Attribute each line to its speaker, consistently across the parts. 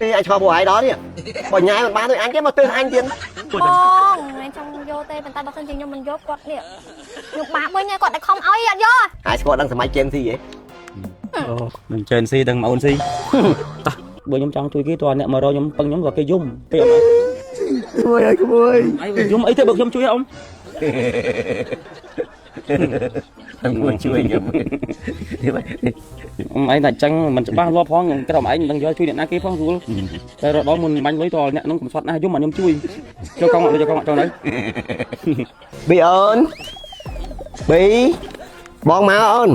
Speaker 1: ទេអញឆ្លងពួកឯងដល់នេះបើញ៉ែមិនបានដូចអញទេមកទើសអញទៀត
Speaker 2: បងមិនចង់យកទេប៉ុន្តែបើសិនជាខ្ញុំមិនយកគាត់នេះខ្ញុំបាក់វិញគាត់តែខំឲ្យអត់យក
Speaker 1: ហើយស្គាល់ដឹងសម័យ Gen Z ហ៎
Speaker 3: អូនឹង Gen Z ដឹងមកអូនស៊ីតោះបើខ្ញុំចង់ជួយគេតើអ្នកមករកខ្ញុំពឹងខ្ញុំក៏គេយំពេលអត់
Speaker 1: ក្មួយអើយក្មួយ
Speaker 3: អីយំអីទេបើខ្ញុំជួយអ៊ំ
Speaker 1: ក្មួយជួយខ្ញុំ
Speaker 3: អ៊ំឯងតែអញ្ចឹងមិនច្បាស់លាស់ផងក្រុមឯងមិនដឹងយកជួយអ្នកណាគេផងស្រួលតែរត់ដល់មុនបាញ់លុយតអ្នកនោះកំសត់ណាស់យំមកខ្ញុំជួយចូលកង់ចូលកង់ចូលនៅ
Speaker 1: ប៊ីអូនប៊ីបងមកអូន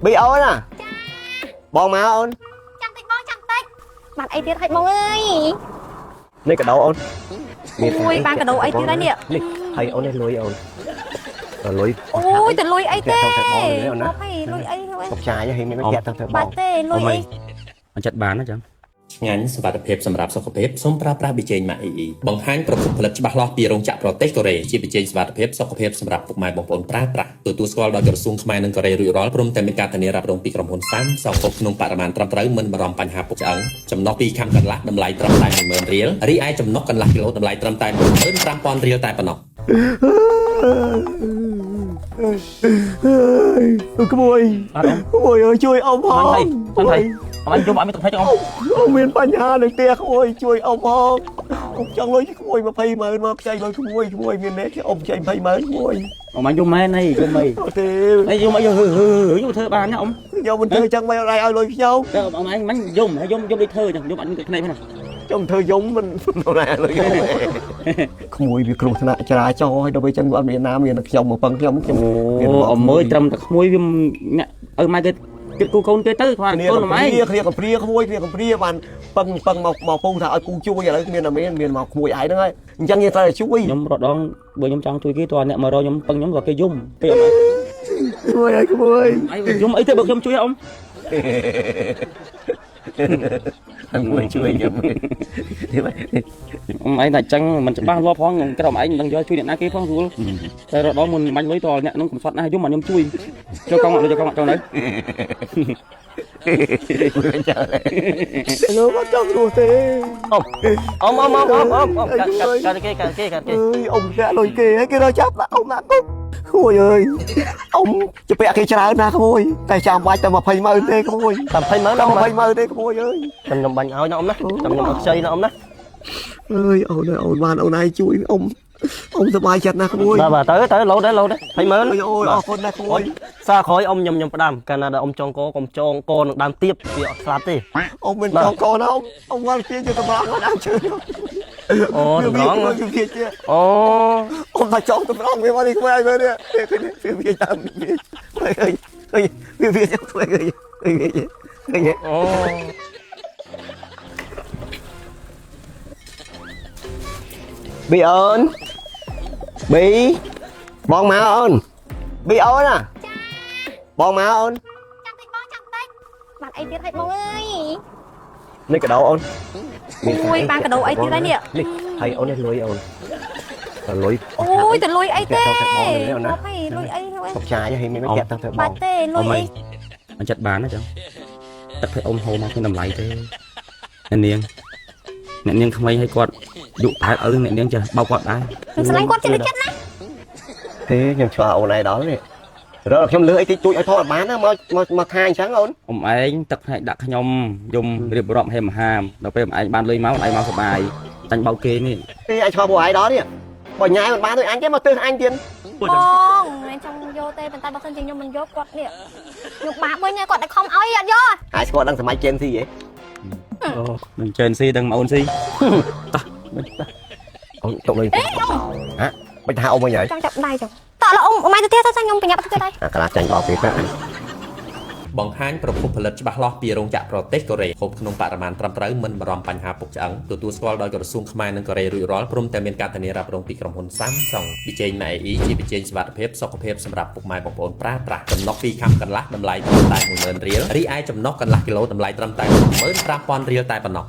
Speaker 1: ប៊ីអូនអាបងមកអូន
Speaker 2: ចាំតិចបងចាំតិចបានអីទៀតហិចបងអើយ
Speaker 1: នេះកដោអូន
Speaker 2: អូយបានកដោអីទៀតហើយនេះ
Speaker 1: នេះហើយអូននេះលុយអូនលុយ
Speaker 2: អូយទៅលុយអីទេ
Speaker 1: អូនណា
Speaker 2: អីលុយអីលុយអី
Speaker 1: កុំចាយហេមិនតាក់ទៅទៅបង
Speaker 2: បាត់ទេលុយអី
Speaker 3: អត់ចិត្តបានណាចឹង
Speaker 4: ឆ្ងាញ់សុវត្ថិភាពសម្រាប់សុខភាពសូមប្រើប្រាស់ប៊ីចេងម៉ាក់ EE បង្ហាញប្រភពផលិតច្បាស់លាស់ពីរោងចក្រប្រទេសកូរ៉េជាប៊ីចេងសុវត្ថិភាពសុខភាពសម្រាប់ពុកម៉ែបងប្អូនប្រើប្រាស់ទទួលស្គាល់ដោយក្រសួងខ្មែរនិងកូរ៉េរួចរាល់ព្រមទាំងមានការធានារ៉ាប់រងពីក្រុមហ៊ុន Samsung ពុកក្នុងបរិមាណត្រឹមត្រូវមិនបារម្ភបញ្ហាពុកឆ្អឹងចំណុះ2ខាំកន្លះតម្លៃត្រឹមតែ10000រៀលរីឯចំណុះកន្លះគីឡូតម្លៃត្រឹមតែ15000រៀលតែប៉ុណ្ណោះ
Speaker 1: ក្មួយ
Speaker 3: អត់អ៊ំ
Speaker 1: ក្មួយអើយជួយអ៊ំផង
Speaker 3: អញថៃអញយំអត់មានទឹកភ្នែកអ៊ំ
Speaker 1: អ៊ំមានបញ្ហានៅផ្ទះក្មួយជួយអ៊ំផងអ៊ំចង់លុយក្មួយ20ម៉ឺនមកខ្ចីលុយក្មួយក្មួយមានអ្នកអ៊ំខ្ចី20ម៉ឺនក្មួយ
Speaker 3: អ៊ំអញយំមែនហីយំអី
Speaker 1: អត់ទេ
Speaker 3: អីយំអីហឺហឺខ្ញុំធ្វើបានណាអ៊ំ
Speaker 1: ខ្ញុំមិនធ្វើចឹងមិនអត់ឲ្យលុយខ្ញុំ
Speaker 3: តែអ៊ំឯងមិញយំហើយយំយំដូចធ្វើចឹងយំអត់មានទឹកភ្នែកហ្នឹង
Speaker 1: ខ្ញុំធ្វើយំមិនអត់ឲ្យលុយខ្ញុំក្មួយវាគ្រោះថ្នាក់ចរាចរណ៍ហើយដល់ពេលចឹងវាអត់មានណាមានតែខ្ញុំមកពឹងខ្ញុំខ្ញុំ
Speaker 3: អូអ៊ំមើលត្រឹមតែក្មួយវាអ្នកឪម៉ែគេគិតគូកូនគេទៅគាត់
Speaker 1: គ្នា
Speaker 3: កូនអ៊ំឯង
Speaker 1: គ្នាកំព្រាក្មួយគ្នាកំព្រាបានពឹងពឹងមកមកពូថាឲ្យពូជួយឥឡូវមានតែមានមានមកក្មួយឯងហ្នឹងហើយអញ្ចឹងយើងត្រូវតែជួយ
Speaker 3: ខ្ញុំរត់ដងបើខ្ញុំចង់ជួយគេតើអ្នកមករកខ្ញុំពឹងខ្ញុំក៏គេយំពេលអត់
Speaker 1: ក្មួយអើយក្មួយ
Speaker 3: អីយំអីទេបើខ្ញុំជួយអ៊ំ
Speaker 1: ក្មួយជួយខ្ញុំ
Speaker 3: អ៊ំឯងតែអញ្ចឹងមិនច្បាស់លាស់ផងក្រុមឯងមិនដឹងយកជួយអ្នកណាគេផងស្រួលតែរត់ដល់មុនបាញ់លុយតអ្នកនោះកំសត់ណាស់យំមកខ្ញុំជួយចូលកង់ចូលកង់ចូលនៅ
Speaker 1: លោកអត់ចង់រស់ទេ
Speaker 5: អ៊ំអ៊ំអ៊ំអ៊ំអ៊ំអ៊ំកាត់កាត់គេកាត់គេកាត់គេ
Speaker 1: អើយអ៊ំចាក់លុយគេហើយគេរកចាប់ដាក់អ៊ំដាក់គុកក្មួយអើយអ៊ំជពាក់គេច្រើនណាស់ក្មួយតែចាំបាច់តែ20ម៉ឺនទេក្មួយ
Speaker 5: តែ20ម៉ឺន
Speaker 1: តែ20ម៉ឺនទេក្មួយអើយ
Speaker 5: ខ្ញុំខ្ញុំបាញ់ឲ្យណាអ៊ំណាខ្ញុំខ្ញុំអត់ខ្ចីណាអ៊ំណា
Speaker 1: អើយអូនអើយអូនបានអូនឯងជួយអ៊ំអ៊ំសប្បាយចិត្តណាស់ក្មួយ
Speaker 5: បាទបាទទៅទៅលោតដែរលោតដែរ20ម៉ឺន
Speaker 1: អូយអូយអរគុណណាស់ក្មួយ
Speaker 5: សារក្រោយអ៊ំខ្ញុំខ្ញុំផ្ដាំកាលណាដែលអ៊ំចងកកុំចងកនឹងដើមទៀបវាអត់ស្លាប់ទេ
Speaker 1: អ៊ំមិនចង់កណាអ៊ំអ៊ំគាត់ជាជាតម្រង់គាត់ដើមឈើ
Speaker 5: អូតម្រង់
Speaker 1: វាជា
Speaker 5: អូ
Speaker 1: អ៊ំថាចង់តម្រង់វាមកនេះក្មួយឲ្យមើលនេះឃើញវាវាតាមវាឃើញឃើញវាវាឃើញឃើញឃើញឃើញ
Speaker 5: អូ
Speaker 1: ប៊ីអូនប៊ីបងមកអូនប៊ីអូនអាបងមកអូន
Speaker 2: ចាំតិចបងចាំតិចបានអីទៀតហិចបងអើយ
Speaker 1: នេះកដោអូន
Speaker 2: អូយបានកដោអីទៀតហើយនេះ
Speaker 1: នេះហើយអូននេះលុយអូនលុយ
Speaker 2: អូយទៅលុយអីទេ
Speaker 1: អូនណា
Speaker 2: អីលុយអីលុយអី
Speaker 1: កុំចាយហេមិនតាក់ទៅទៅបង
Speaker 2: បាត់ទេលុយអី
Speaker 3: អត់ចិត្តបានណាចឹងទឹកភេអ៊ំហូរមកគ្មានតម្លៃទេអ្នកនាងអ្នកនាងក្មេងឲ្យគាត់យុប្រហែលឪអ្នកនាងចេះបោកគាត់ដែរ
Speaker 2: ខ្ញុំស្រឡាញ់គាត់ចិត្តចិត្តណា
Speaker 1: ទេខ្ញុំឆ្លាអូនឯងដល់នេះរកខ្ញុំលើអីតិចជួយឲ្យផងអត់បានណាមកមកមកថាអញ្ចឹងអូន
Speaker 3: អ៊ំឯងទឹកភ្នែកដាក់ខ្ញុំយំរៀបរាប់ហេមហាមដល់ពេលអ៊ំឯងបានលុយមកអ៊ំឯងមកសបាយចាញ់បោកគេនេះ
Speaker 1: ទេអញឆ្លងពួកឯងដល់នេះបើញ៉ែមិនបានដូចអញទេមកទើសអញទៀត
Speaker 2: បងមិនចង់យកទេប៉ុន្តែបើសិនជាខ្ញុំមិនយកគាត់នេះខ្ញុំបាក់វិញគាត់តែខំឲ្យអត់យក
Speaker 1: ហើយស្គាល់ដឹងសម័យ Gen Z ហ៎
Speaker 3: អូនឹង Gen Z ដឹងមកអូនស៊ីតោះ
Speaker 1: អូនទុកលុយហ៎មិនថាអូនវិញហើយ
Speaker 2: ចង់ចាប់ដៃចង់តោះឡអ៊ំអ៊ំឯងទៅទៀតទៅខ្ញុំប្រញាប់ទៅទៀតហើយ
Speaker 1: អាកលាចាញ់បោកគេទៅ
Speaker 4: បង្ហាញប្រភពផលិតច្បាស់លាស់ពីរោងចក្រប្រទេសកូរ៉េហូបក្នុងបរិមាណត្រឹមត្រូវមិនបារម្ភបញ្ហាពុកឆ្អឹងទទួលស្គាល់ដោយក្រសួងខ្មែរនិងកូរ៉េរួចរាល់ព្រមទាំងមានការធានារ៉ាប់រងពីក្រុមហ៊ុន Samsung ប៊ីចេងម៉ាក់ EE ជាប៊ីចេងសុវត្ថិភាពសុខភាពសម្រាប់ពុកម៉ែបងប្អូនប្រើប្រាស់ចំណុះ2ខាំកន្លះតម្លៃត្រឹមតែ10000រៀលរីឯចំណុះកន្លះគីឡូតម្លៃត្រឹមតែ15000រៀលតែប៉ុណ្ណោះ